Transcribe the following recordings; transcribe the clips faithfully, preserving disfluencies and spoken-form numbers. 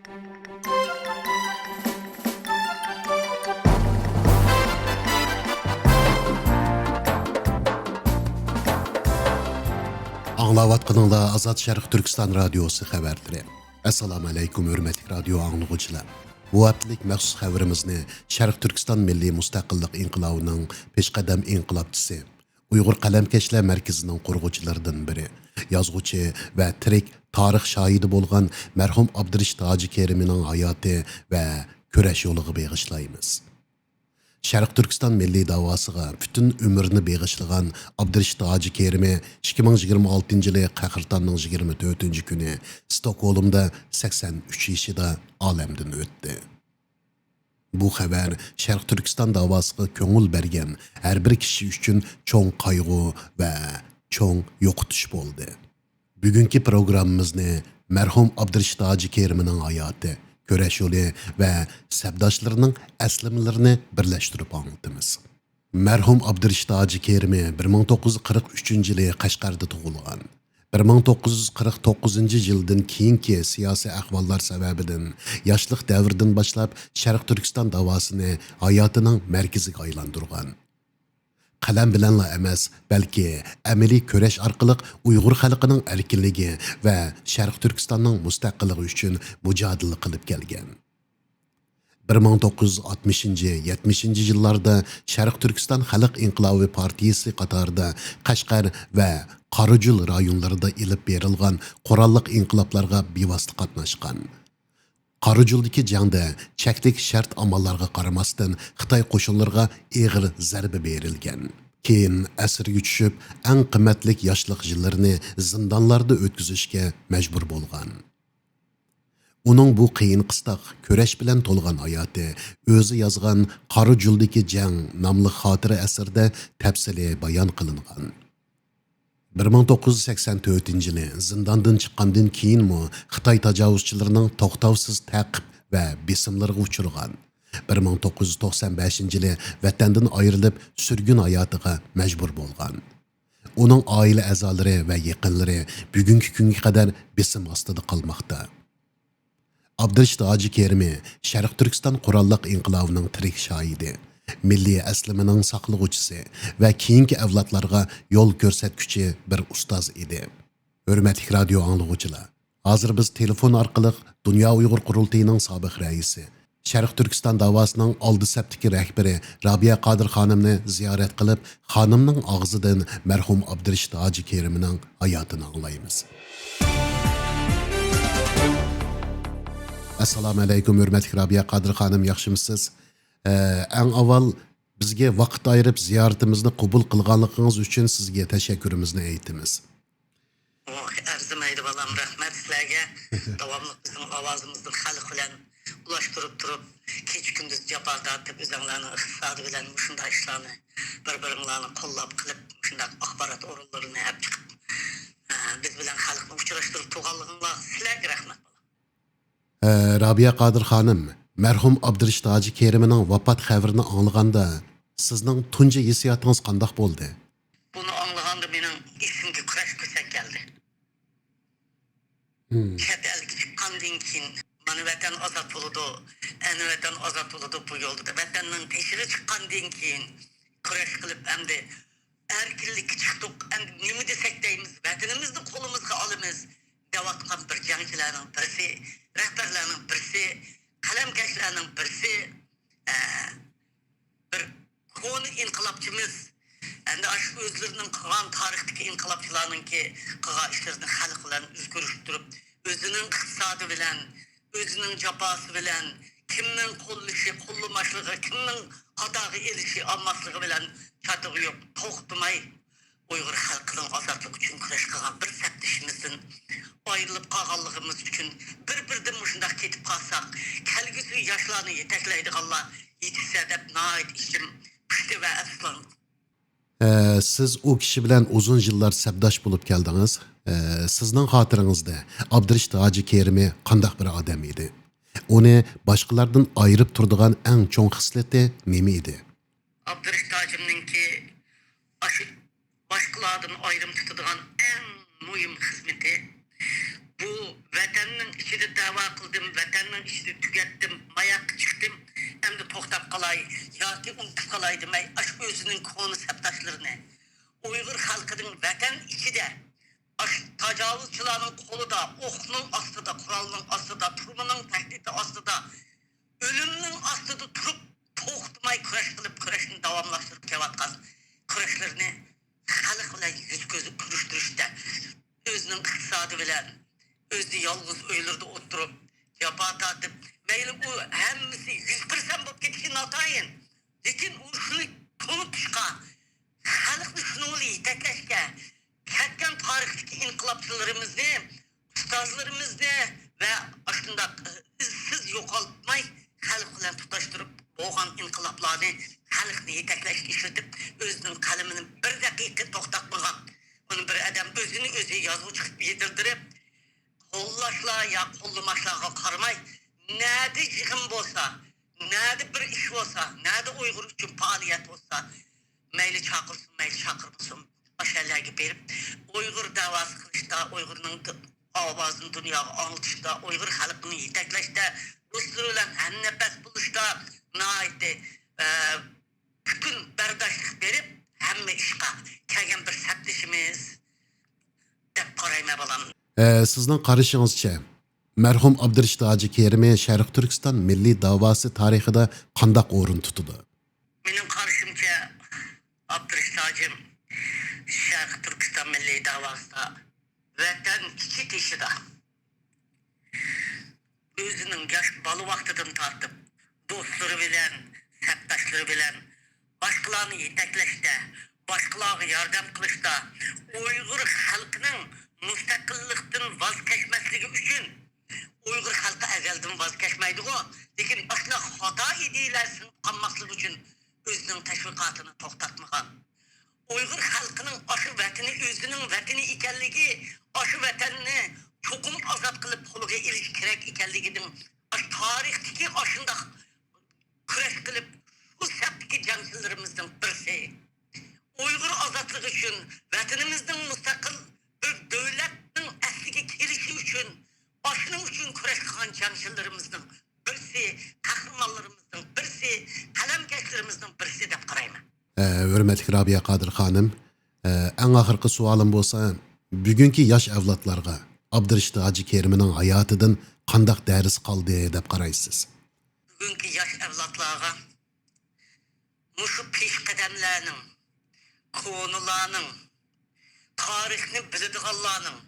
ئاڭلاۋاتقىنىڭلار ئازاد شەرق تۈركىستان رادىيوسى خەۋەرلىرى. ئەسسالامۇ ئەلەيكۇم، ھۆرمەتلىك رادىيو ئاڭلىغۇچىلار. بۇ ھەپتىلىك مەخسۇس خەۋىرىمىزنى شەرق تۈركىستان مىللىي مۇستەقىللىق ئىنقىلابىنىڭ پېشقەدەم ئىنقىلابچىسى، ئۇيغۇر قەلەمكەشلەر مەركىزىنىڭ قۇرغۇچىلىرىدىن بىرى، يازغۇچى ۋە تىرىك تارىخ شاھىدى بولغان مەرھۇم ئابدۇرېشىت ھاجى كېرىمىنىڭ ھاياتى ۋە كۈرەش يولىغا بېغىشلايمىز. شەرقىي تۈركىستان مىللىي داۋاسىغا پۈتۈن ئۆمرىنى بېغىشلىغان ئابدۇرېشىت ھاجى كېرىمى ئىككى مىڭ يىگىرمە ئالتىنچى يىلى قەھرىتاننىڭ يىگىرمە تۆتىنچى كۈنى ستوكھولمدا سەكسەن ئۈچ يېشىدا ئالەمدىن ئۆتتى. بۇ خەۋەر شەرقىي تۈركىستان داۋاسىغا كۆڭۈل بەرگەن ھەر بىر كىشى ئۈچۈن چوڭ قايغۇ ۋە چوڭ يوقىتىش بولدى. بۈگۈنكى پروگراممىمىزنى مەرھۇم ئابدۇرېشىت ھاجى كېرىمىنىڭ ھاياتى، كۈرەش يولى ۋە سەپداشلىرىنىڭ ئەسلىمىلىرىنى بىرلەشتۈرۈپ ئاڭلىتىمىز. مەرھۇم ئابدۇرېشىت ھاجى كېرىمى بىر مىڭ توققۇز يۈز قىرىق ئۈچىنچى يىلى قەشقەردە تۇغۇلغان. بىر مىڭ توققۇز يۈز قىرىق توققۇزىنچى يىلدىن كېيىنكى سىياسىي ئەھۋاللار سەۋەبىدىن ياشلىق دەۋرىدىن باشلاپ شەرقىي تۈركىستان داۋاسىنى ھاياتىنىڭ مەركىزىگە ئايلاندۇرغان. قەلەم بىلەنلا ئەمەس، بەلكى ئەمەلىي كۈرەش ئارقىلىق ئۇيغۇر خەلقىنىڭ ئەركىنلىكى ۋە شەرقىي تۈركىستاننىڭ مۇستەقىللىقى ئۈچۈن مۇجادىلە قىلىپ كەلگەن. بىر مىڭ توققۇز يۈز ئاتمىشىنچى، يەتمىشىنچى يىللاردا شەرقىي تۈركىستان خەلق ئىنقىلابى پارتىيىسى قاتارىدا قەشقەر ۋە قاراجۇل رايونلىرىدا ئېلىپ بېرىلغان قوراللىق ئىنقىلابلارغا بىۋاسىتە قاتناشقان. قاراجۇلدىكى جەڭدە چەكلىك شەرت ئاماللارغا قارىماستىن، خىتاي قوشۇنلىرىغا ئېغىر زەربە بېرىلگەن. كېيىن ئەسىرگە چۈشۈپ، ئەڭ قىممەتلىك ياشلىق يىللىرىنى زىندانلاردا ئۆتكۈزۈشكە مەجبۇر بولغان. ئۇنىڭ بۇ قىيىن-قىستاق، كۈرەش بىلەن تولغان ھاياتى ئۆزى يازغان قاراجۇلدىكى جەڭ ناملىق خاتىرە ئەسىرىدە تەپسىلىي بايان قىلىنغان. بىر مىڭ توققۇز يۈز سەكسەن تۆتىنچى يىلى زىنداندىن چىققاندىن كېيىنمۇ خىتاي تاجاۋۇزچىلىرىنىڭ توختاۋسىز تەقىب ۋە بېسىملىرىغا ئۇچرىغان. بىر مىڭ توققۇز يۈز توقسان بەشىنچى يىلى ۋەتەندىن ئايرىلىپ، سۈرگۈن ھاياتىغا مەجبۇر بولغان. ئۇنىڭ ئائىلە ئەزالىرى ۋە يېقىنلىرى بۈگۈنكى كۈنگە قەدەر بېسىم ئاستىدا قالماقتا. ئابدۇرېشىت ھاجى كېرىمى شەرقىي تۈركىستان قوراللىق ئىنقىلابىنىڭ تىرىك شاھىدى، مىللىي ئەسلىمىنىڭ ساقلىغۇچىسى ۋە كېيىنكى ئەۋلادلارغا يول كۆرسەتكۈچى بىر ئۇستاز ئىدى. ھۆرمەتلىك رادىيو ئاڭلىغۇچىلار، ھازىر بىز تېلېفون ئارقىلىق دۇنيا ئۇيغۇر قۇرۇلتىيىنىڭ سابىق رەئىسى، شەرقىي تۈركىستان داۋاسىنىڭ ئالدى سەپتىكى رەھبىرى رابىيە قادىر خانىمنى زىيارەت قىلىپ، خانىمنىڭ ئاغزىدىن مەرھۇم ئابدۇرېشىت ھاجى كېرىمىنىڭ ھاياتىنى ئاڭلايمىز. ئەسسالامۇ ئەلەيكۇم، ھۆرمەتلىك رابىيە قادىر خانىم، ياخشىمۇسىز؟ ئە، ئەڭ ئاۋۋال بىزگە ۋاقىت ئايرىپ زىيارىتىمىزنى قوبۇل قىلغانلىقىڭىز ئۈچۈن سىزگە تەشەككۈرىمىزنى ئېيتىمىز. ئوھ، ئەرزىمەيدۇ بالام، رەھمەت سىلەرگە. داۋاملىق بىزنىڭ ئاۋازىمىزنى خەلق بىلەن ئۇلاشتۇرۇپ تۇرۇپ، كېچە-كۈندۈز جاپا تارتىپ، ئۆزۈڭلارنىڭ ئىقتىسادى بىلەن مۇشۇنداق ئىشلارنى بىر-بىرىڭلارنى قوللاپ قىلىپ، مۇشۇنداق ئاخبارات ئورۇنلىرىنى ئەپ چىقىپ، ئە، بىز بىلەن خەلقنى ئۇچراشتۇرۇپ تۇرغانلىقىڭلار سىلەرگە رەھمەت بالام. ئە، رابىيە قادىر خانىم، مەرھۇم ئابدۇرېشىت ھاجى كېرىمىنىڭ ۋاپات خەۋىرىنى ئاڭلىغاندا، سىزنىڭ تۇنجى ھېسسىياتىڭىز قانداق بولدى؟ بۇنى ئاڭلىغاندا مېنىڭ ئېسىمگە كۈرەش كۆسەك كەلدى. مم. چەت ئەلگە چىققاندىن كېيىن، مانا ۋەتەن ئازاد بولىدۇ، ئەنە ۋەتەن ئازاد بولىدۇ بۇ يولدا دەپ، ۋەتەننىڭ تېشىغا چىققاندىن كېيىن كۈرەش قىلىپ، ئەمدى ئەركىنلىككە چىقتۇق، ئەمدى نېمە دېسەك دەيمىز، ۋەتىنىمىزنى قولىمىزغا ئالىمىز دەۋاتقان بىر جەڭچىلەرنىڭ بىرسى، رەھبەرلەرنىڭ بىرسى، قەلەمكەشلەرنىڭ بىرسى، ئە، بىر كونا ئىنقىلابچىمىز. ئەمدى ئاشۇ ئۆزلىرىنىڭ قىلغان تارىختىكى ئىنقىلابچىلارنىڭكى قىلغان ئىشلىرىنى خەلق بىلەن ئۆزگۈرۈشتۈرۈپ، ئۆزىنىڭ ئىقتىسادى بىلەن، ئۆزىنىڭ جاپاسى بىلەن كىمنىڭ قوللىشى، قوللىماسلىقى، كىمنىڭ پاتاغا ئېلىشى، ئالماسلىقى بىلەن چاتىقى يوق، توختىماي ئۇيغۇر خەلقىنىڭ ئازادلىقى ئۈچۈن كۈرەش قىلغان بىر سەپدىشىمىزدىن ئايرىلىپ قالغانلىقىمىز ئۈچۈن، بىر-بىردىن مۇشۇنداق كېتىپ قالساق، كەلگۈسى ياشلارنى يېتەكلەيدىغانلار يېتىشسە دەپ ناھايىتى ئىچىم پۇشتى ۋە ئەپسۇسلاندىم. ئە، سىز ئۇ كىشى بىلەن ئۇزۇن يىللار سەپداش بولۇپ كەلدىڭىز. ئە، سىزنىڭ خاتىرىڭىزدە ئابدۇرېشىت ھاجى كېرىمى قانداق بىر ئادەم ئىدى؟ ئۇنى باشقىلاردىن ئايرىپ تۇرىدىغان ئەڭ چوڭ خىسلىتى نېمە ئىدى؟ ئابدۇرېشىت ھاجىمنىڭكى ئاشۇ باشقىلاردىن ئايرىم تۇتىدىغان ئەڭ مۇھىم خىزمىتى، بۇ ۋەتەننىڭ ئىچىدە دەۋا قىلدىم، ۋەتەننىڭ ئىچىدە تۈگەتتىم، ماياققا چىقتىم، ئەمدى توختاپ قالاي ياكى ئۇنتۇپ قالاي دېمەي، ئاشۇ ئۆزىنىڭ كونا سەپداشلىرىنى، ئۇيغۇر خەلقىنىڭ ۋەتەن ئىچىدە ئاشۇ تاجاۋۇزچىلارنىڭ قولىدا، ئوقنىڭ ئاستىدا، قورالنىڭ ئاستىدا، تۈرمىنىڭ تەھدىتى ئاستىدا، ئۆلۈمنىڭ ئاستىدا تۇرۇپ، توختىماي كۈرەش قىلىپ، كۈرەشنى داۋاملاشتۇرۇپ كېلىۋاتقان كۈرەشلىرىنى خەلق بىلەن يۈز كۆز كۆرۈشتۈرۈشتە، ئۆزىنىڭ ئىقتىسادى بىلەن، ئۆزى يالغۇز ئۆيلىرىدە ئولتۇرۇپ، جاپا تارتىپ، مەيلى ئۇ ھەممىسى يۈز پىرسەنت بولۇپ كېتىشى ناتايىن، لېكىن ئۇ شۇنى تونۇتۇشقا، خەلقنى شۇنىڭ بىلەن يېتەكلەشكە، كەتكەن تارىختىكى ئىنقىلابچىلىرىمىزنى، ئۇستازلىرىمىزنى ۋە ئاشۇنداق ئىزسىز يوقالتماي، خەلق بىلەن تۇتاشتۇرۇپ بولغان ئىنقىلابلارنى خەلقنى يېتەكلەشكە ئىشلىتىپ، ئۆزىنىڭ قەلىمىنى بىر دەقىقە توختاتمىغان، ئۇنى بىر ئادەم ئۆزىنى ئۆزى يازغۇچى قىلىپ يېتىلدۈرۈپ، قوللاشلار يا قوللىماشلارغا قارىماي، نەدە يىغىن بولسا، نەدە بىر ئىش بولسا، نەدە ئۇيغۇر ئۈچۈن پائالىيەت بولسا، مەيلى چاقىرسۇن، مەيلى چاقىرمىسۇن، ئاشۇ يەرلەرگە بېرىپ، ئۇيغۇر دەۋاسى قىلىشتا، ئۇيغۇرنىڭ د-، ئاۋازىنى دۇنياغا ئاڭلىتىشتا، ئۇيغۇر خەلقىنى يېتەكلەشتە، دوستلىرى بىلەن ھەمنەپەس بولۇشتا ناھايىتى، ئە، پۈتۈن بەرداشلىق بېرىپ، ھەممە ئىشقا كەلگەن بىر سەپدىشىمىز دەپ قارايمەن، بالام. ئە، سىزنىڭ قارىشىڭىزچە، مەرھۇم ئابدۇرېشىت ھاجى كېرىمى شەرقىي تۈركىستان مىللىي داۋاسى تارىخىدا قانداق ئورۇن تۇتىدۇ؟ مېنىڭ قارىشىمچە، ئابدۇرېشىت ھاجىم شەرقىي تۈركىستان مىللىي داۋاسىدا ۋەتەن ئىچى تېشىدا ئۆزىنىڭ ياش بالا ۋاقتىدىن تارتىپ دوستلىرى بىلەن، سەپداشلىرى بىلەن باشقىلارنى يېتەكلەشتە، باشقىلارغا ياردەم قىلىشتا، ئۇيغۇر خەلقىنىڭ مۇستەقىللىقتىن ۋاز كەچمەسلىكى ئۈچۈن، ئۇيغۇر خەلقى ئەزەلدىن ۋاز كەچمەيدىغۇ، لېكىن ئاشۇنداق خاتا ئىدىيەلەر سىڭىپ قالماسلىقى ئۈچۈن ئۆزىنىڭ تەشۋىقاتىنى توختاتمىغان. ئۇيغۇر خەلقىنىڭ ئاشۇ ۋەتىنى ئۆزىنىڭ ۋەتىنى ئىكەنلىكى، ئاشۇ ۋەتەننى چوقۇم ئازاد قىلىپ قولىغا ئېلىش كېرەك ئىكەنلىكىنىڭ ئاشۇ تارىختىكى ئاشۇنداق كۈرەش قىلىپ، شۇ سەپتىكى جەڭچىلىرىمىزنىڭ بىرسى. ئۇيغۇر ئازادلىقى ئۈچۈن، ۋەتىنىمىزنىڭ مۇستەقىل بىر دۆلەتنىڭ ئەسلىگە كېلىشى ئۈچۈن، ئاشۇنىڭ ئۈچۈن كۈرەش قىلغان جەڭچىلىرىمىزنىڭ بىرسى، قەھرىمانلىرىمىزنىڭ بىرسى، قەلەمكەشلىرىمىزنىڭ بىرسى دەپ قارايمەن. ئە، ھۆرمەتلىك رابىيە قادىر خانىم، ئە، ئەڭ ئاخىرقى سوئالىم بولسا، بۈگۈنكى ياش ئەۋلادلارغا ئابدۇرېشىت ھاجى كېرىمىنىڭ ھاياتىدىن قانداق دەرس قالدى دەپ قارايسىز؟ بۈگۈنكى ياش ئەۋلادلارغا مۇشۇ پېشقەدەملەرنىڭ، كونىلارنىڭ، تارىخنى بىلىدىغانلارنىڭ،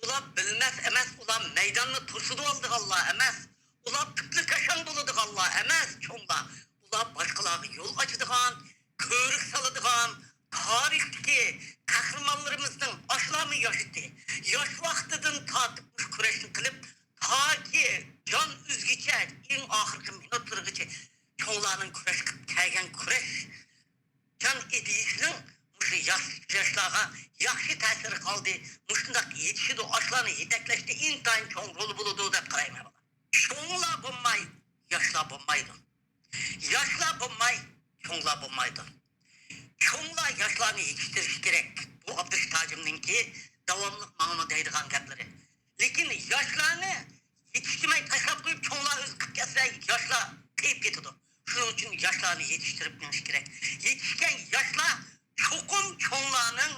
ئۇلار بىلمەس ئەمەس، ئۇلار مەيداننى توسىدىۋالىدىغانلار ئەمەس، ئۇلار پۈتلە كاشاڭ بولىدىغانلار ئەمەس، چوڭلار. ئۇلار باشقىلارغا يول ئاچىدىغان، كۆۋرۈك سالىدىغان، تارىختىكى قەھرىمانلىرىمىزنىڭ ئاشۇلارمۇ ياش ئىدى. ياش ۋاقتىدىن تارتىپ مۇشۇ كۈرەشنى قىلىپ، تاكى جان ئۈزگۈچە، ئەڭ ئاخىرقى مىنۇتلىرىغىچە چوڭلارنىڭ كۈرەش قىلىپ كەلگەن كۈرەش جان ئىدىيىسىنىڭ مۇشۇ ياش، ياشلارغا ياخشى تەسىرى قالدى. مۇشۇنداق يېتىشىدۇ، ئاشۇلارنى يېتەكلەشتە ئىنتايىن چوڭ رولى بولىدۇ دەپ قارايمەن، بالام. چوڭلار بولماي، ياشلار بولمايدۇ. ياشلار بولماي، چوڭلار بولمايدۇ. چوڭلار ياشلارنى يېتىشتۈرۈشى كېرەك. بۇ ئابدۇرېشىت ھاجىمنىڭكى داۋاملىق ماڭىمۇ دەيدىغان گەپلىرى. لېكىن ياشلارنى يېتىشتۈرمەي تاشلاپ قويۇپ، چوڭلار ئۆزى قىلىپ كەتسە، ياشلار قېيىپ كېتىدۇ. شۇنىڭ ئۈچۈن ياشلارنى يېتىشتۈرۈپ مېڭىش كېرەك. يېتىشكەن ياشلار چوقۇم چوڭلارنىڭ،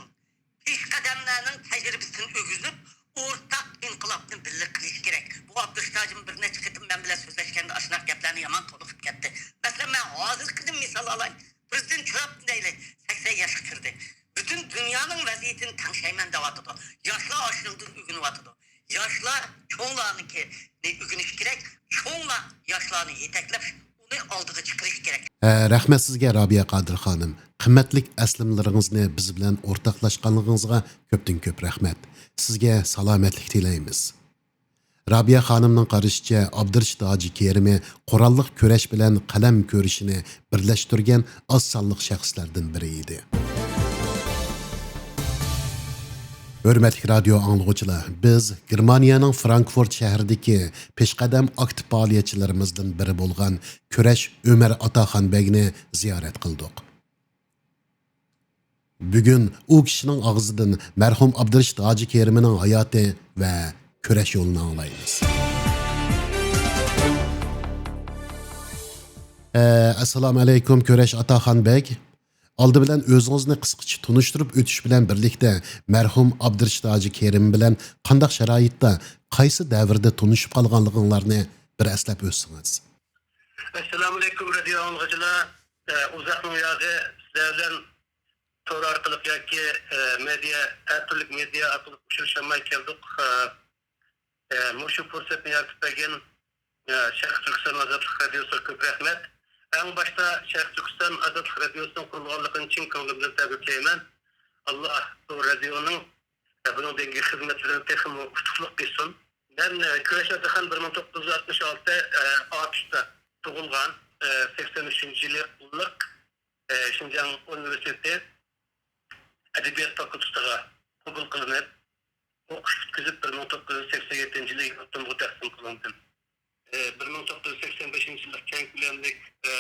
پېشقەدەملەرنىڭ تەجرىبىسىدىن ئۆگىنىپ، ئورتاق ئىنقىلابنى بىللە قىلىش كېرەك. بۇ ئابدۇرېشىت ھاجىم بىر نەچچە قېتىم مەن بىلەن سۆزلەشكەندە ئاشۇنداق گەپلەرنى يامان تولۇقلاپ كەتتى. مەسىلەن، مەن ھازىرقىدىن مىسال ئالاي. پىرېزىدېنت ترامپ دەيلى، سەكسەن ياشقا كىردى. پۈتۈن دۇنيانىڭ ۋەزىيىتىنى تەڭشەيمەن دەۋاتىدۇ. ياشلار ئاشۇنىڭدىن ئۆگىنىۋاتىدۇ. ياشلار چوڭلارنىڭكىنى ئۆگىنىشى كېرەك، چوڭلار ياشلارنى يېتەكلەپ، ئۇنى ئالدىغا چىقىرىشى كېرەك. ھە، رەھمەت سىزگە، رابىيە قادىر خانىم. قىممەتلىك ئەسلىمىلىرىڭىزنى بىز بىلەن ئورتاقلاشقانلىقىڭىزغا كۆپتىن كۆپ رەھمەت. سىزگە سالامەتلىك تىلەيمىز. رابىيە خانىمنىڭ قارىشىچە، ئابدۇرېشىت ھاجى كېرىمى قوراللىق كۈرەش بىلەن قەلەم كۈرىشىنى بىرلەشتۈرگەن ئاز سانلىق شەخسلەردىن بىرى ئىدى. ھۆرمەتلىك رادىيو ئاڭلىغۇچىلار، بىز گېرمانىيەنىڭ فرانكفورت شەھىرىدىكى پېشقەدەم ئاكتىپ پائالىيەتچىلىرىمىزدىن بىرى بولغان كۈرەش ئۆمەر ئاتاخان بەگنى زىيارەت قىلدۇق. بۈگۈن ئۇ كىشىنىڭ ئاغزىدىن مەرھۇم ئابدۇرېشىت ھاجى كېرىمىنىڭ ھاياتى ۋە كۈرەش يولىنى ئاڭلايمىز. ئە، ئەسسالامۇ ئەلەيكۇم، كۈرەش ئاتاخان بەگ. ئالدى بىلەن ئۆزىڭىزنى قىسقىچە تونۇشتۇرۇپ ئۆتۈش بىلەن بىرلىكتە، مەرھۇم ئابدۇرېشىت ھاجى كېرىم بىلەن قانداق شارائىتتا، قايسى دەۋردە تونۇشۇپ قالغانلىقىڭلارنى بىر ئەسلەپ ئۆتسىڭىز. ئەسسالامۇ ئەلەيكۇم، رادىيو ئاڭلىغۇچىلار. ئە، ئۇزاقنىڭ ياغى سىلەر بىلەن تور ئارقىلىق ياكى، ئە، مېدىيا، ھەر تۈرلۈك مېدىيا ئارقىلىق ئۇچرىشالماي كەلدۇق. ئە، ئە، مۇشۇ پۇرسەتنى يارىتىپ بەرگەن، ئە، شەرقىي تۈركىستان ئازادلىق رادىيوسىغا كۆپ رەھمەت. ئەڭ باشتا شەرقىي تۈركىستان ئازادلىق رادىيوسىنىڭ قۇرۇلغانلىقىنى چىن كۆڭلۈمدىن تەبرىكلەيمەن. ئاللا بۇ رادىيونىڭ، ئە، بۇنىڭدىن كېيىنكى خىزمەتلىرىنى تېخىمۇ ئۇتۇقلۇق قىلسۇن. مەن، ئە، كۈرەش ئاتاخان بىر مىڭ توققۇز يۈز ئاتمىش ئالتە، ئە، ئاتۇشتا تۇغۇلغان، ئە، سەكسەن ئۈچىنچى يىلى قۇللۇق، ئە، شىنجاڭ ئۇنىۋېرسىتېتى ئەدەبىيات فاكۇلتېتىغا قوبۇل قىلىنىپ، ئوقۇش پۈتكۈزۈپ، بىر مىڭ توققۇز يۈز سەكسەن يەتتىنچى يىلى يۇرتۇمغا تەقدىم قىلىندىم. ئە، بىر مىڭ توققۇز يۈز سەكسەن بەشىنچى يىلى كەڭ كۆلەملىك، ئە،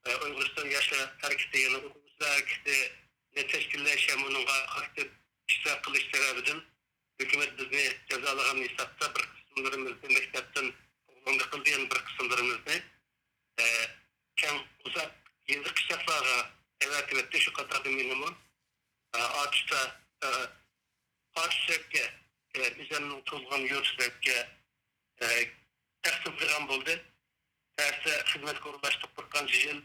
ئە، ئۇيغۇرىستان ياشلار ھەرىكىتى، يەنى ئوقۇغۇچىلار ھەرىكىتىنى تەشكىللەش ھەم ئۇنىڭغا ئاكتىپ ئىشتىراك قىلىش سەۋەبىدىن ھۆكۈمەت بىزنى جازالىغان ھېسابتا بىر قىسىملىرىمىزنى مەكتەپتىن قوغلاندى قىلدى، يەنە بىر قىسىملىرىمىزنى، ئە، كەڭ ئۇزاق يېزا قىشلاقلارغا ئەۋەتىۋەتتى. شۇ قاتاردا مېنىمۇ، ئە، ئاتۇشتا، ئە، ئاتۇش سەپكە، ئە، ئۆزەمنىڭ تۇغۇلغان يۇرتى سەپكە، ئە، تەقسىم قىلغان بولدى. تەستە خىزمەتكە ئورۇنلاشتۇق بىر قانچە يىل.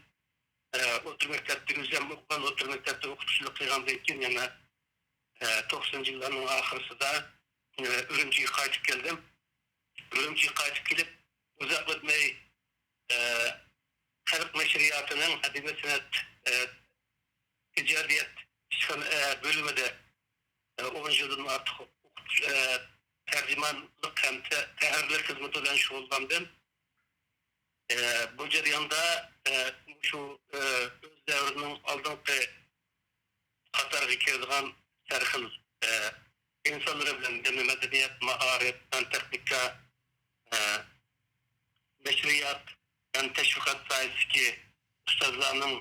ئە، ئوتتۇرا مەكتەپتە ئۆزەم ئوقۇغان، ئوتتۇرا مەكتەپتە ئوقۇتقۇچىلىق قىلغاندىن كېيىن يەنە، ئە، توقسىنىنچى يىللارنىڭ ئاخىرسىدا، ئە، ئۈرۈمچىگە قايتىپ كەلدىم. ئۈرۈمچىگە قايتىپ كېلىپ، ئۇزاق ئۆتمەي، ئە، خەلق نەشرىياتىنىڭ ئەدەبىيات سەنئەت، ئە، ئىجادىيەت ئىشخانا، ئە، بۆلۈمىدە، ئە، ئون يىلدىن ئارتۇق ئوقۇتۇش، ئە، تەرجىمانلىق ھەم تە-، تەھرىرلىك خىزمىتى بىلەن شۇغۇللاندىم. ئە، بۇ جەرياندا، ئە، مۇشۇ، ئە، ئۆز دەۋرىنىڭ ئالدىنقى قاتارغا كىرىدىغان ھەر خىل، ئە، ئىنسانلىرى بىلەن، يەنى مەدەنىيەت، مائارىپ، پەن، تېخنىكا، ئە، نەشرىيات، پەن، تەشۋىقات ساھەسىدىكى ئۇستازلارنىڭ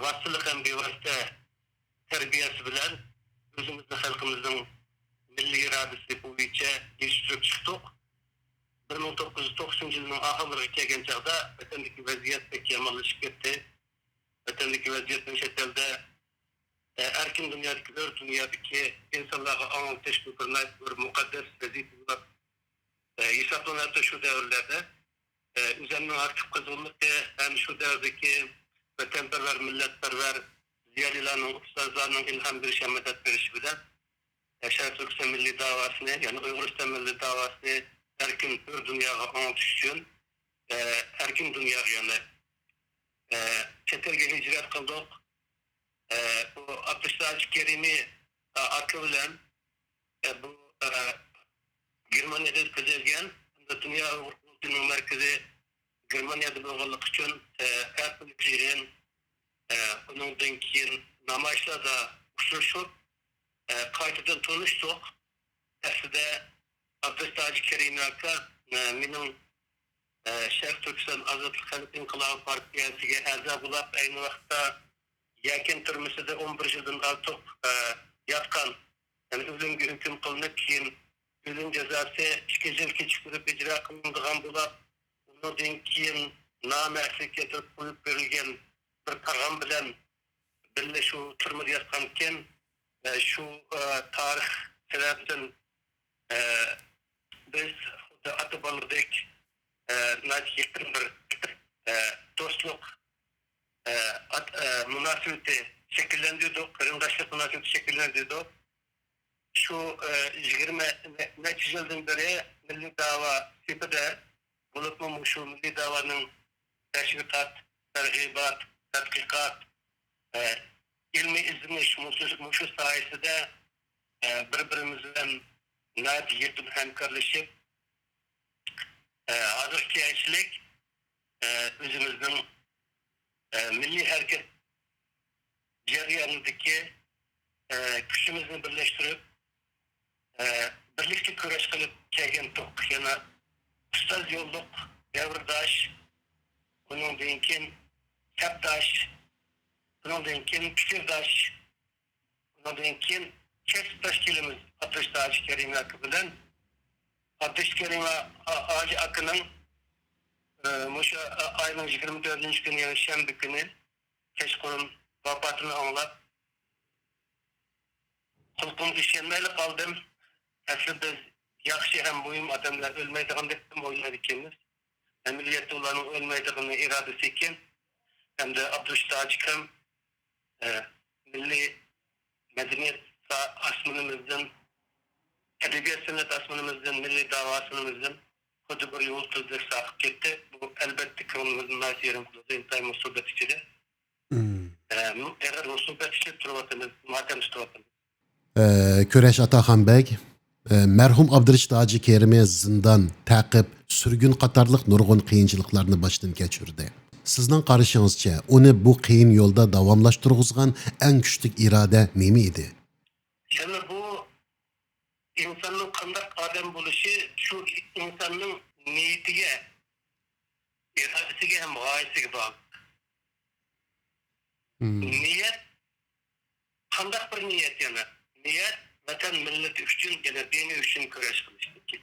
ۋاسىتىلىق ھەم بىۋاسىتە تەربىيەسى بىلەن ئۆزىمىزنى خەلقىمىزنىڭ مىللىي ئىرادىسى بويىچە يېتىشتۈرۈپ چىقتۇق. بىر مىڭ توققۇز يۈز توقسىنىنچى يىلنىڭ ئاخىرلىرىغا كەلگەن چاغدا ۋەتەندىكى ۋەزىيەت بەك يامانلىشىپ كەتتى. ۋەتەندىكى ۋەزىيەتنىڭ چەت ئەلدە، ئە، ئەركىن دۇنيادىكى، ئۆر دۇنيادىكى ئىنسانلارغا ئاڭلىتىش بۇ بىر ناھايىتى بىر مۇقەددەس ۋەزىپە بولۇپ، ئە، ھېسابلىناتتى شۇ دەۋرلەردە. ئە، ئۆزەمنىڭ ئاكتىپ قىزغىنلىقى ھەم شۇ دەۋردىكى ۋەتەنپەرۋەر، مىللەتپەرۋەر زىيالىيلارنىڭ، ئۇستازلارنىڭ ئىلھام بېرىش ھەم مەدەت بېرىشى بىلەن، ئە، شەرقىي تۈركىستان مىللىي داۋاسىنى، يەنى ئۇيغۇرىستان مىللىي داۋاسىنى ئەركىن ئۆر دۇنياغا ئاڭلىتىش ئۈچۈن، ئە، ئەركىن دۇنياغا، يەنى، ئە، چەت ئەلگە ھىجرەت قىلدۇق. ئە، بۇ ئابدۇرېشىت ھاجى كېرىمى، ئە، ئاكا بىلەن، ئە، بۇ، ئە، گېرمانىيەدە ئۆتكۈزۈلگەن، ھەمدە دۇنيا ئۇيغۇر قۇرۇلتىيىنىڭ مەركىزى گېرمانىيەدە بولغانلىقى ئۈچۈن، ئە، ھەر كۈنلۈك يىغىن، ئە، ئۇنىڭدىن كېيىن نامايىشلاردا ئۇچرىشىپ، ئە، قايتىدىن تونۇشتۇق. ئەسلىدە ئابدۇرېشىت ھاجى كېرىمى ئاكا، ئە، مېنىڭ، ئە، شەرقىي تۈركىستان ئازادلىق خەلق ئىنقىلابى پارتىيەسىگە ئەزا بولاپ، ئەينى ۋاقىتتا يەكەن تۈرمىسىدە ئون بىر يىلدىن ئارتۇق، ئە، ياتقان، يەنى ئۆلۈمگە ھۆكۈم قىلىنىپ، كېيىن ئۆلۈم جازاسى ئىككى يىل كېچىكتۈرۈپ ئىجرا قىلىنىدىغان بولۇپ، ئۇنىڭدىن كېيىن نامە ئەسلىگە كەلتۈرۈپ قويۇپ بېرىلگەن بىر تاغام بىلەن بىللە شۇ تۈرمىدە ياتقانىكەن. ئە، شۇ، ئە، تارىخ سەۋەبىدىن، ئە، بىز خۇددى ئاتا بالىدەك، ئە، ناھايىتى يېقىن بىر، ئە، دوستلۇق، ئە، ئات-، ئە، مۇناسىۋىتى شەكىللەندۈردۇق، قېرىنداشلىق مۇناسىۋىتى شەكىللەندۈردۇق. شۇ، ئە، يىگىرمە نە-، نەچچە يىلدىن بېرى مىللىي داۋا سېپىدە، بولۇپمۇ مۇشۇ مىللىي داۋانىڭ تەشۋىقات، تەرغىبات، تەتقىقات، ئە، ئىلمىي ئىزدىنىش مۇشۇ، مۇشۇ ساھەسىدە، ئە، بىر-بىرىمىز بىلەن ناھايىتى يېقىن ھەمكارلىشىپ، ئە، ھازىرغىچە ئەنچىلىك، ئە، ئۆزىمىزنىڭ، ئە، مىللىي ھەرىكەت جەريانىدىكى، ئە، كۈچىمىزنى بىرلەشتۈرۈپ، ئە، بىرلىكتە كۈرەش قىلىپ كەلگەنتۇق. يەنە ئۇستاز يوللۇق دەۋرداش، ئۇنىڭدىن كېيىن سەپداش، ئۇنىڭدىن كېيىن پىكىرداش، ئۇنىڭدىن كېيىن كەسىپداش كېلىمىز ئابدۇرېشىت ھاجى كېرىم ئاكا بىلەن. ئابدۇرېشىت كېرىم ھاجى ئاكىنىڭ، ئە، مۇشۇ ئاينىڭ يىگىرمە تۆتىنچى كۈنى، يەنى شەنبە كۈنى كەچقۇرۇن ۋاپاتىنى ئاڭلاپ، قۇلىقىمغا ئىشەنمەيلا قالدىم. ئەسلى بىز ياخشى ھەم مۇھىم ئادەملەر ئۆلمەيدىغاندەكمۇ ئويلايدىكەنمىز. ئەمەلىيەتتە ئۇلارنىڭ ئۆلمەيدىغىنى ئىرادىسى ئىكەن. ھەمدە ئابدۇرېشىت ھاجىكام، ئە، مىللىي مەدەنىيەت ئاسمىنىمىزدىن، ئەدەبىيات سەنئەت ئاسمىنىمىزدىن، مىللىي داۋا ئاسمىنىمىزدىن خۇددى بىر يۇلتۇزدەك ساقىپ كەتتى. بۇ، ئەلبەتتە، كۆڭلىمىزنى ناھايىتى يېرىم قىلىدۇ، ئىنتايىن مۇسىبەت ئىچىدە. مم. ئە، مۇ-، ئېغىر مۇسىبەت ئىچىدە تۇرۇۋاتىمىز، ماتەم تۇتۇۋاتىمىز. ئە، كۈرەش ئاتاخان بەگ، ئە، مەرھۇم ئابدۇرېشىت ھاجى كېرىمى زىندان، تەقىب، سۈرگۈن قاتارلىق نۇرغۇن قىيىنچىلىقلارنى باشتىن كەچۈردى. سىزنىڭ قارىشىڭىزچە، ئۇنى بۇ قىيىن يولدا داۋاملاشتۇرغۇزغان ئەڭ كۈچلۈك ئىرادە نېمە ئىدى؟ يەنى بۇ ئىنساننىڭ قانداق ئادەم بولۇشى شۇ ئىنساننىڭ نىيىتىگە، ئىرادىسىگە ھەم غايىسىگە باغلىق. مم. نىيەت، قانداق بىر نىيەت يەنە؟ نىيەت ۋەتەن مىللىتى ئۈچۈن، يەنە دىنى ئۈچۈن كۈرەش قىلىشتىكى.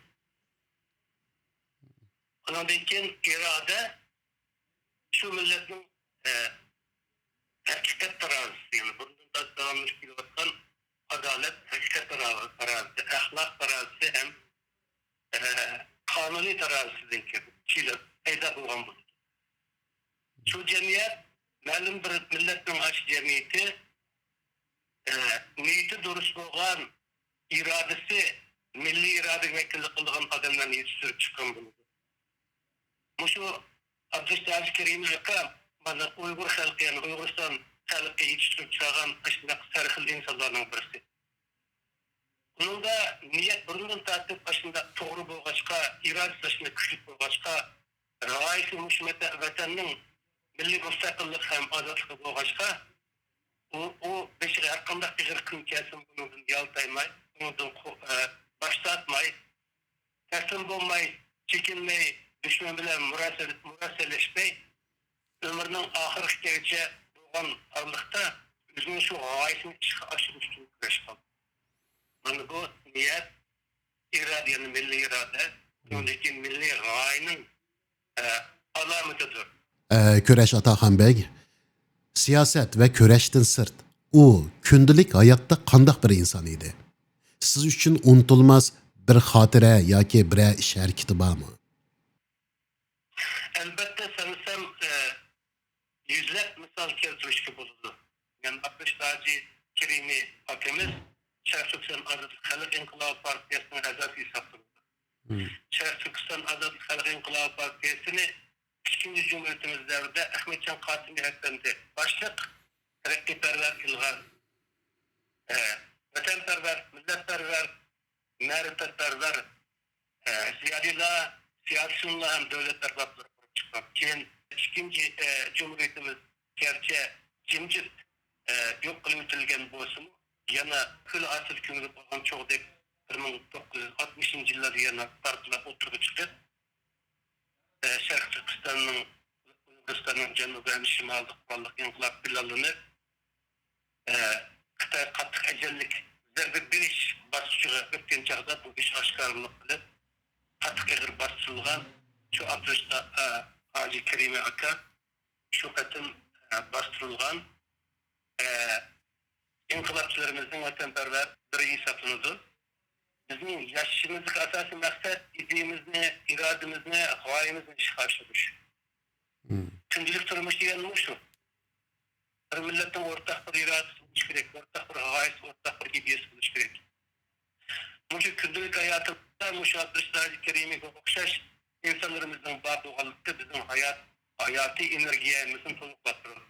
ئۇنىڭدىن كېيىن ئىرادە، شۇ مىللەتنىڭ، ئە، ھەقىقەت تارازىسى، يەنى بۇرۇندىن داۋاملىشىپ كېلىۋاتقان ئادالەت، ھەقىقەت تارا-، تارازىسى، ئەخلاق تارازىسى ھەم، ئە، قانۇنىي تارازىسىدىن كېلىپ، كېلىپ پەيدا بولغان بولىدۇ. شۇ جەمئىيەت، مەلۇم بىر مىللەتنىڭ ئاشۇ جەمئىيىتى، ئە، نىيىتى دۇرۇس بولغان، ئىرادىسى، مىللىي ئىرادىگە ۋەكىللىك قىلىدىغان ئادەملەرنى يېتىشتۈرۈپ چىققان بولىدۇ. مۇشۇ ئابدۇرېشىت ھاجى كېرىمى ئاكا، مانا، ئۇيغۇر خەلقى، يەنى ئۇيغۇرىستان خەلقى يېتىشتۈرۈپ چىقارغان ئاشۇنداق سەرخىل ئىنسانلارنىڭ بىرسى. ئۇنىڭدا نىيەت بۇرۇندىن تارتىپ ئاشۇنداق توغرا بولغاچقا، ئىرادىسى ئاشۇنداق كۈچلۈك بولغاچقا، غايىسى مۇشۇ ۋەتە-، ۋەتەننىڭ مىللىي مۇستەقىللىق ھەم ئازادلىقى بولغاچقا، ئۇ، ئۇ بېشىغا ھەرقانداق ئېغىر قىيىن كەلسىمۇ، ئۇنىڭدىن يالتايماي، ئۇنىڭدىن قو-، ئە، باش تارتماي، تەسلىم بولماي، چېكىنمەي، دۈشمەن بىلەن مۇرەسسە-، مۇرەسسەلەشمەي، ئۆمرىنىڭ ئاخىرقى كۈنىگىچە بولغان ئارىلىقتا ئۆزىنىڭ شۇ غايىسىنى ئىشقا ئاشۇرۇش ئۈچۈن كۈرەش قىلدى. مانا بۇ نىيەت، ئىرادە، يەنى مىللىي ئىرادە، شۇنىڭدىن كېيىن مىللىي غايىنىڭ، ئە، ئالامىتىدۇر. ئە، كۈرەش ئاتاخان بەگ، سىياسەت ۋە كۈرەشتىن سىرت، ئۇ كۈندىلىك ھاياتتا قانداق بىر ئىنسان ئىدى؟ سىز ئۈچۈن ئۇنتۇلماس بىر خاتىرە ياكى بىرەر ئىش ھەرىكىتى بارمۇ؟ ئەلبەتتە، سانىسام، ئە، يۈزلەپ مىسال كەلتۈرۈشكە بولىدۇ. يەنى ئابدۇرېشىت ھاجى كېرىمى ئاكىمىز شەرقىي تۈركىستان ئازادلىق خەلق ئىنقىلابى پارتىيەسىنىڭ ئەزاسى ھېسابلىنىدۇ. مم. شەرقىي تۈركىستان ئازادلىق خەلق ئىنقىلابى پارتىيەسىنى ئىككىنچى جۇمھۇرىيىتىمىز دەۋرىدە ئەخمەتجان قاسىمى ئەپەندى باشلىق تەرەققىيپەرۋەر، ئىلغار، ئە، ۋەتەنپەرۋەر، مىللەتپەرۋەر، مەرىپەتپەرۋەر، ئە، زىيالىيلار، سىياسىيونلار ھەم دۆلەت ئەربابلىرى قۇرۇپ چىققان. كېيىن ئىككىنچى، ئە، جۇمھۇرىيىتىمىز گەرچە جىمجىت، ئە، يوق قىلىۋېتىلگەن بولسىمۇ، يەنە كۈل ھاسىل كۆمۈلۈپ قالغان چوغدەك بىر مىڭ توققۇز يۈز ئاتمىشىنچى يىللاردا يەنە پارتلاپ ئوتتۇرىغا چىقىپ، ئە، شەرقىي تۈركىستاننىڭ، ئۇيغۇرىستاننىڭ جەنۇبى ھەم شىمالىدا قوراللىق ئىنقىلاب پىلانلىنىپ، ئە، خىتاي قاتتىق ئەجەللىك زەربە بېرىش باسقۇچىغا ئۆتكەن چاغدا بۇ ئىش ئاشكارىلىق بىلىپ، قاتتىق ئېغىر باستۇرۇلغان. شۇ ئابدۇرېشىت، ئە، ھاجى كېرىمى ئاكا شۇ قېتىم، ئە، باستۇرۇلغان، ئە، ئىنقىلابچىلىرىمىزنىڭ ۋەتەنپەرۋەرلىرى ھېسابلىنىدۇ. بىزنىڭ ياشىشىمىزدىكى ئاساسىي مەقسەت ئىدىيىمىزنى، ئىرادىمىزنى، غايىمىزنى ئىشقا ئاشۇرۇش. مم. كۈندىلىك تۇرمۇش دېگەنمۇ شۇ. بىر مىللەتنىڭ ئورتاق بىر ئىرادىسى بولۇشى كېرەك، ئورتاق بىر غايىسى، ئورتاق بىر ئىدىيەسى بولۇشى كېرەك. مۇشۇ كۈندىلىك ھاياتىمىزدا مۇشۇ ئابدۇرېشىت ھاجى كېرىمىگە ئوخشاش ئىنسانلىرىمىزنىڭ بار بولغانلىقى بىزنىڭ ھايات، ھاياتىي ئېنېرگىيەمىزنى تولۇقلاپ تۇرىدۇ.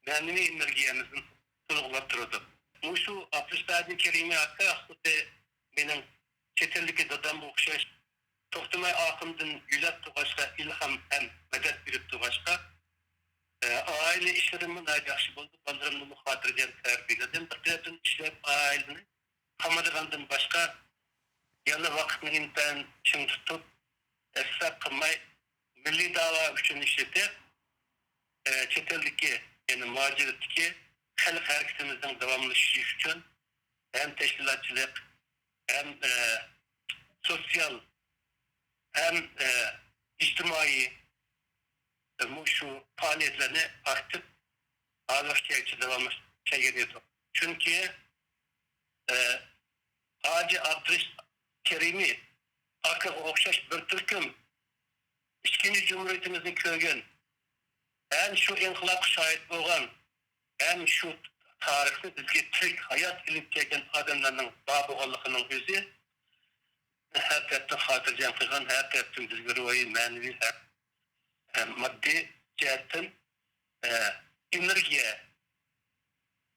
مەنىۋى ئېنېرگىيەمىزنى تولۇقلاپ تۇرىدۇ. مۇشۇ ئابدۇرېشىت ھاجى كېرىمى ھەققىدە خۇددى مېنىڭ چەت ئەلدىكى دادامغا ئوخشاش توختىماي ئارقامدىن يۆلەپ تۇرغاچقا، ئىلھام ھەم مەدەت بېرىپ تۇرغاچقا، ئە، ئائىلە ئىشلىرىممۇ ناھايىتى ياخشى بولدى. بالىلىرىمنىمۇ خاتىرجەم تەربىيەلىدىم. بىر تەرەپتىن ئىشلەپ، ئائىلىنى قامىدىغاندىن باشقا، يەنە ۋاقىتنى ئىنتايىن چىڭ تۇتۇپ، ئىسراپ قىلماي، مىللىي دەۋا ئۈچۈن ئىشلىتىپ، ئە، چەت ئەلدىكى، يەنى مۇھاجىرەتتىكى خەلق ھەرىكىتىمىزنىڭ داۋاملىشىشى ئۈچۈن ھەم تەشكىلاتچىلىق، ھەم، ئە، سوتسىيال ھەم، ئە، ئىجتىمائىي، ئە، مۇشۇ پائالىيەتلەرنى ئاكتىپ ھازىرغىچە داۋاملاشتۇرۇپ كەلگەن ئىدۇق. چۈنكى، ئە، ھاجى ئابدۇرېشىت كېرىمى ئاكىغا ئوخشاش بىر تۈركۈم ئىككىنچى جۇمھۇرىيىتىمىزنى كۆرگەن، ھەم شۇ ئىنقىلابقا شاھىت بولغان، ھەم شۇ تارىخنى بىزگە تىرىك ھايات ئېلىپ كەلگەن ئادەملەرنىڭ بار بولغانلىقىنىڭ ئۆزى ھەر تەرەپتىن خاتىرجەم قىلغان، ھەر تەرەپتىن بىزگە روھىي، مەنىۋى ھەم، ھەم ماددىي جەھەتتىن، ئە، ئېنېرگىيە،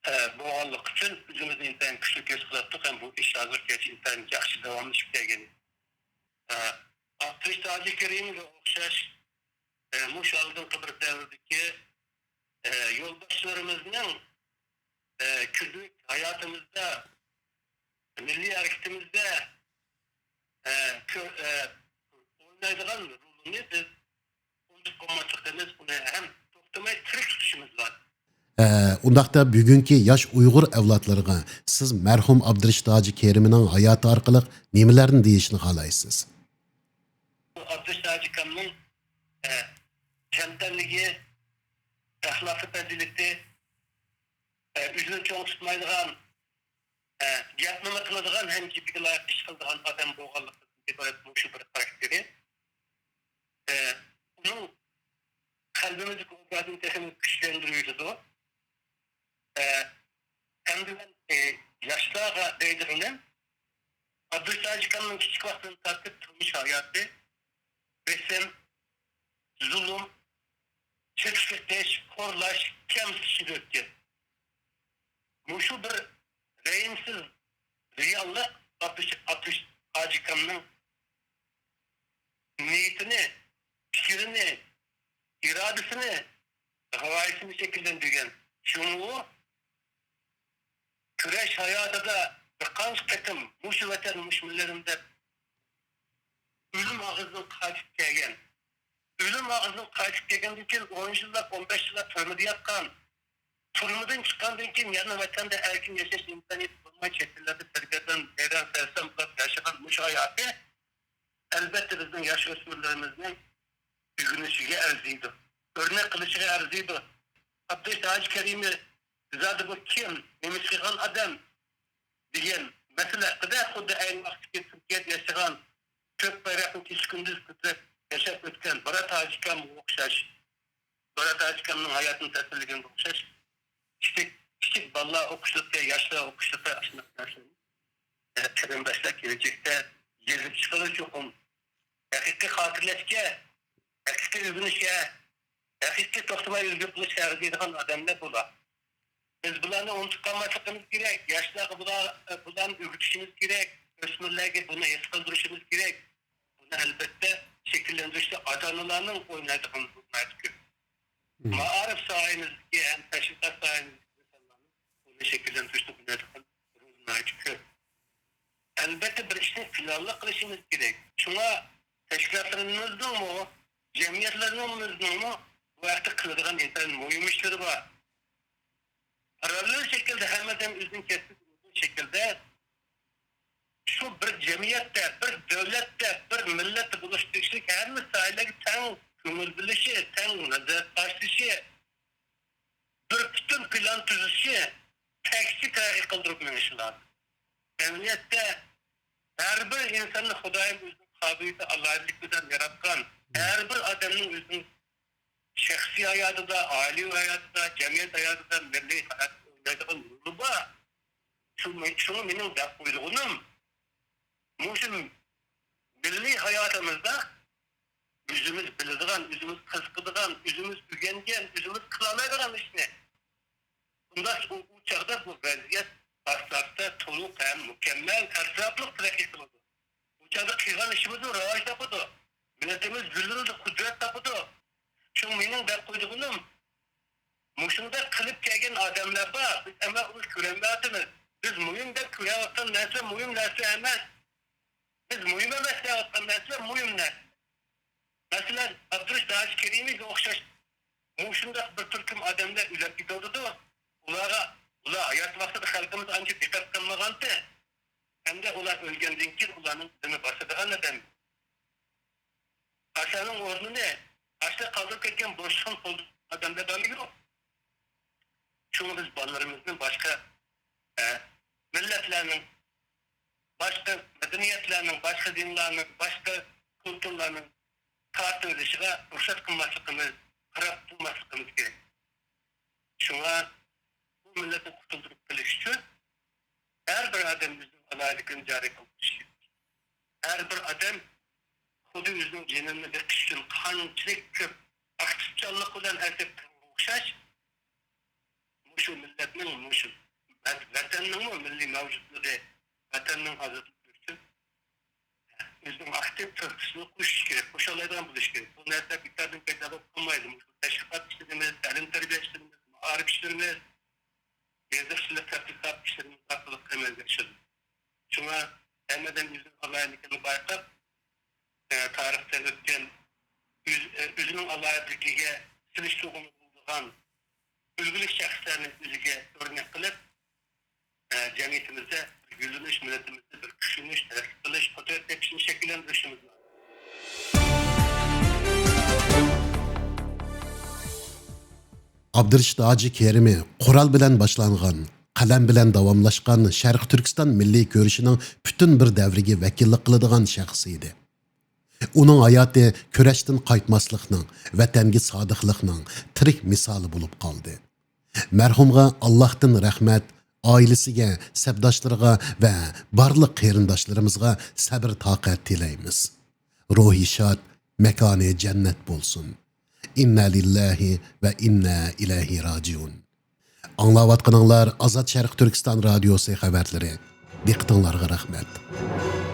ئە، بولغانلىقى ئۈچۈن ئۆزىمىزنى ئىنتايىن كۈچلۈك ھېس قىلاتتۇق ھەم بۇ ئىش ھازىرغىچە ئىنتايىن ياخشى داۋاملىشىپ كەلگەن. ئە، ئابدۇرېشىت ھاجى كېرىمگە ئوخشاش، ئە، مۇشۇ ئالدىنقى بىر دەۋردىكى، ئە، يولباشچىلىرىمىزنىڭ، ئە، كۈندىلىك ھاياتىمىزدا، مىللىي ھەرىكىتىمىزدە، ئە، كۆ-، ئە، ئوينايدىغان رولىنى بىز ئۇنتۇپ قالماسلىقىمىز، ئۇنى ھەم توختىماي تىرىك تۇتۇشىمىز لازىم. ئە، ئۇنداقتا بۈگۈنكى ياش ئۇيغۇر ئەۋلادلىرىغا سىز مەرھۇم ئابدۇرېشىت ھاجى كېرىمنىڭ ھاياتى ئارقىلىق نېمىلەرنى دېيىشنى خالايسىز؟ ئابدۇرېشىت ھاجى ئاكامنىڭ، ئە، چەمتەرلىكى، ئەخلاقىي پەزىلىتى، ئە، ئۆزىنى چوڭ تۇتمايدىغان، ئە، گەپنىمۇ قىلىدىغان ھەم گېپىگە لايىق ئىش قىلىدىغان ئادەم بولغانلىقىدىن ئىبارەت مۇشۇ بىر خاراكتېرى، ئە، ئۇنىڭ قەلبىمىزدىكى ئوبرازىنى تېخىمۇ كۈچلەندۈرۈۋېتىدۇ. ئە، ئەمدى مەن، ئە، ياشلارغا دەيدىغىنىم، ئابدۇرېشىت ھاجى ئاكامنىڭ كىچىك ۋاقتىدىن تارتىپ تۇرمۇش ھاياتى بېسىم، زۇلۇم، چېتىشلىتىش، خورلاش، كەمسىتىش ئىچىدە ئۆتكەن. مۇشۇ بىر رەھىمسىز رېئاللىق ئابدۇش-، ئابدۇش-، ھاجى ئاكامنىڭ نىيىتىنى، پىكرىنى، ئىرادىسىنى، غايىسىنى شەكىللەندۈرگەن. شۇڭا ئۇ كۈرەش ھاياتىدا بىر قانچە قېتىم مۇشۇ ۋەتەن، مۇشۇ مىللىتىم دەپ ئۆلۈم ئاغزىدىن قاچىپ كەلگەن. ئۆلۈم ئاغزىدىن قاچىپ كەلگەندىن كېيىن ئون يىللاپ، ئون بەش يىللاپ تۈرمىدە ياتقان، تۈرمىدىن چىققاندىن كېيىن يەنە ۋەتەندە ئەركىن ياشاش ئىمكانىيىتى بولماي، چەت ئەللەردە سەرگەردان، ھەيران-سەرسان بولۇپ ياشىغان مۇشۇ ھاياتى، ئەلۋەتتە، بىزنىڭ ياش ئۆسمۈرلىرىمىزنىڭ ئۆگىنىشىگە ئەرزىيدۇ، ئۆرنەك قىلىشىغا ئەرزىيدۇ. ئابدۇرېشىت ھاجى كېرىمى زادى بۇ كىم، نېمە ئىش قىلغان ئادەم دېگەن مەسىلە ھەققىدە خۇددى ئەينى ۋاقىتتىكى تۈركىيەدە ياشىغان، كۆك بايراقنى كېچە-كۈندۈز كۆتۈرۈپ ياشاپ ئۆتكەن بارات ھاجى ئاكامغا ئوخشاش، بارات ھاجى ئاكامنىڭ ھاياتىنى تەسۋىرلىگەنگە ئوخشاش، كىچىك، كىچىك بالىلار ئوقۇشلۇقى، ياشلار ئوقۇشلۇقى ئاشۇنداق نەرسىنى، ئە، قېرىنداشلار كېلەچەكتە يېزىپ چىقىدۇ چوقۇم. ھەقىقىي خاتىرىلەشكە، ھەقىقىي ئۆگىنىشكە، ھەقىقىي توختىماي ئۆزگىرىپ قېلىشقا ئەرزىيدىغان ئادەملەر بۇلار. بىز بۇلارنى ئۇنتۇپ قالماسلىقىمىز كېرەك. ياشلارغا بۇلار، بۇلارنى ئۆگىتىشىمىز كېرەك. ئۆسمۈرلەرگە بۇنى ھېس قىلدۇرۇشىمىز كېرەك. بۇنى، ئەلۋەتتە، شەكىللەندۈرۈشتە ئاتا-ئانىلارنىڭ ئوينايدىغان رولى ناھايىتى كۆپ. مم. مائارىپ ساھەمىزدىكى ھەم تەشۋىقات ساھەمىزدىكى ئىنسانلارنىڭ بۇنى شەكىللەندۈرۈشتە ئوينايدىغان رولى ناھايىتى كۆپ. ئەلۋەتتە، بىر ئىشنى پىلانلىق قىلىشىمىز كېرەك. شۇڭا تەشكىلاتلىرىمىزنىڭمۇ، جەمئىيەتلىرىمىزنىڭمۇ بۇ ھەقتە قىلىدىغان ئىنتايىن مۇھىم ئىشلىرى بار. پاراللېل شەكىلدە ھەممە ئادەم ئۆزىنىڭ كەسپىدە ئۇزۇن شەكىلدە شۇ بىر جەمئىيەتتە، بىر دۆلەتتە، بىر مىللەتتە بولۇشقا تېگىشلىك ھەممە ساھەلەرگە تەڭ كۆڭۈل بۆلۈشى، تەڭ نازارەت باشلىشى، بىر پۈتۈن پىلان تۈزۈشى، تەكشى تەرەققىي قىلدۇرۇپ مېڭىشى لازىم. ئەمەلىيەتتە، ھەر بىر ئىنساننى خۇدايىم ئۆزىنىڭ قابىلىيىتى، ئالاھىدىلىكى بىلەن ياراتقان. ھەر بىر ئادەمنىڭ ئۆزىنىڭ شەخسىي ھاياتىدا، ئائىلىۋى ھاياتىدا، جەمئىيەت ھاياتىدا، مىللىي ھاياتتا ئوينايدىغان رولى بار. شۇ، شۇڭا مېنىڭ دەپ قويىدىغىنىم، مۇشۇ مىللىي ھاياتىمىزدا ئۆزىمىز بىلىدىغان، ئۆزىمىز قىزىقىدىغان، ئۆزىمىز ئۆگەنگەن، ئۆزىمىز قىلالايدىغان ئىشنى. ئۇنداق ئۇ، ئۇ چاغدا بۇ ۋەزىيەت ئاستا-ئاستا تولۇق ھەم مۇكەممەل، ئەتراپلىق تەرەققىي قىلىدۇ. ئۇ چاغدا قىلغان ئىشىمىزمۇ راۋاج تاپىدۇ. مىللىتىمىز گۈللىنىدۇ، قۇدرەت تاپىدۇ. شۇڭا مېنىڭ دەپ قويىدىغىنىم، مۇشۇنداق قىلىپ كەلگەن ئادەملەر بار. بىز ئەمما ئۇنى كۆرەلمەيۋاتىمىز. بىز مۇھىم دەپ كۆرۈۋاتقان نەرسىلەر مۇھىم نەرسە ئەمەس. بىز مۇھىم ئەمەس دەۋاتقان نەرسىلەر مۇھىم نەرسە. مەسىلەن، ئابدۇرېشىت ھاجى كېرىمىگە ئوخشاش مۇشۇنداق بىر تۈركۈم ئادەملەر ئۆلۈپ كېتىۋاتىدۇ. ئۇلارغا، ئۇلار ھايات ۋاقتىدا خەلقىمىز ئانچە دىققەت قىلمىغانتى. ھەمدە ئۇلار ئۆلگەندىن كېيىن ئۇلارنىڭ ئىزىنى باسىدىغان ئادەم. ئاشۇنىڭ ئورنىنى ئاشۇ قالدۇرۇپ كەتكەن بوشلۇقنى تولدۇرىدىغان ئادەملەر بارمىكىن؟ شۇڭا بىز بالىلىرىمىزنى باشقا، ئە، مىللەتلەرنىڭ، باشقا مەدەنىيەتلەرنىڭ، باشقا دىنلارنىڭ، باشقا كۇلتۇرلارنىڭ تارتىۋېلىشىغا رۇخسەت قىلماسلىقىمىز، قاراپ تۇرماسلىقىمىز كېرەك. شۇڭا بۇ مىللەتنى قۇتۇلدۇرۇپ قېلىش ئۈچۈن ھەر بىر ئادەم ئۆزىنىڭ ئالاھىدىلىكىنى جارى قىلدۇرۇشى كېرەك. ھەر بىر ئادەم خۇددى ئۆزىنىڭ جېنىنى بېقىش ئۈچۈن قانچىلىك كۆپ ئاكتىپچانلىق بىلەن ھەرىكەت قىلغانغا ئوخشاش، مۇشۇ مىللەتنىڭ، مۇشۇ ۋەتەننىڭمۇ مىللىي مەۋجۇتلۇقى، ۋەتەننىڭ ئازادلىقى ئۈچۈن ئۆزىنىڭ ئاكتىپ تۆھپىسىنى قوشۇش كېرەك، قوشالايدىغان بولۇش كېرەك. بۇ نەرسە بىكاردىن پەيدا بولۇپ قالمايدۇ. مۇشۇ تەشۋىقات ئىشلىرىمىز، تەلىم-تەربىيە ئىشلىرىمىز، مائارىپ ئىشلىرىمىز، يېزىقچىلىق تەتقىقات ئىشلىرىمىز ئارقىلىق ئەمەلگە ئاشىدۇ. شۇڭا ھەممە ئادەم ئۆزىنىڭ ئالاھىدىلىكىنى بايقاپ، ئە، تارىختا ئۆتكەن ئۆز-، ئە، ئۆزىنىڭ ئالاھىدىلىكىگە سېلىشتۇرغىلى بولىدىغان ئۈلگىلىك شەخسلەرنى ئۆزىگە ئۆرنەك قىلىپ، ئە، جەمئىيىتىمىزدە بىر گۈللىنىش، مىللىتىمىزدە بىر كۈچلىنىش، تەرەققىي قىلىش، قۇدرەت تېپىشنى شەكىللەندۈرۈشىمىز لازىم. ئابدۇرېشىت ھاجى كېرىمى قورال بىلەن باشلانغان، قەلەم بىلەن داۋاملاشقان شەرقىي تۈركىستان مىللىي كۈرىشىنىڭ پۈتۈن بىر دەۋرىگە ۋەكىللىك قىلىدىغان شەخس ئىدى. ئۇنىڭ ھاياتى كۈرەشتىن قايتماسلىقنىڭ، ۋەتەنگە سادىقلىقنىڭ تىرىك مىسالى بولۇپ قالدى. مەرھۇمغا ئاللاھتىن رەھمەت، ئائىلىسىگە، سەپداشلىرىغا ۋە بارلىق قېرىنداشلىرىمىزغا سەبىر-تاقەت تىلەيمىز. روھى شاد، ماكانى جەننەت بولسۇن. ئىننا لىللاھى ۋە ئىننا ئىلەيھى راجىئۇن. ئاڭلاۋاتقىنىڭلار ئازاد شەرقىي تۈركىستان رادىيوسى خەۋەرلىرى. دىققىتىڭلارغا رەھمەت.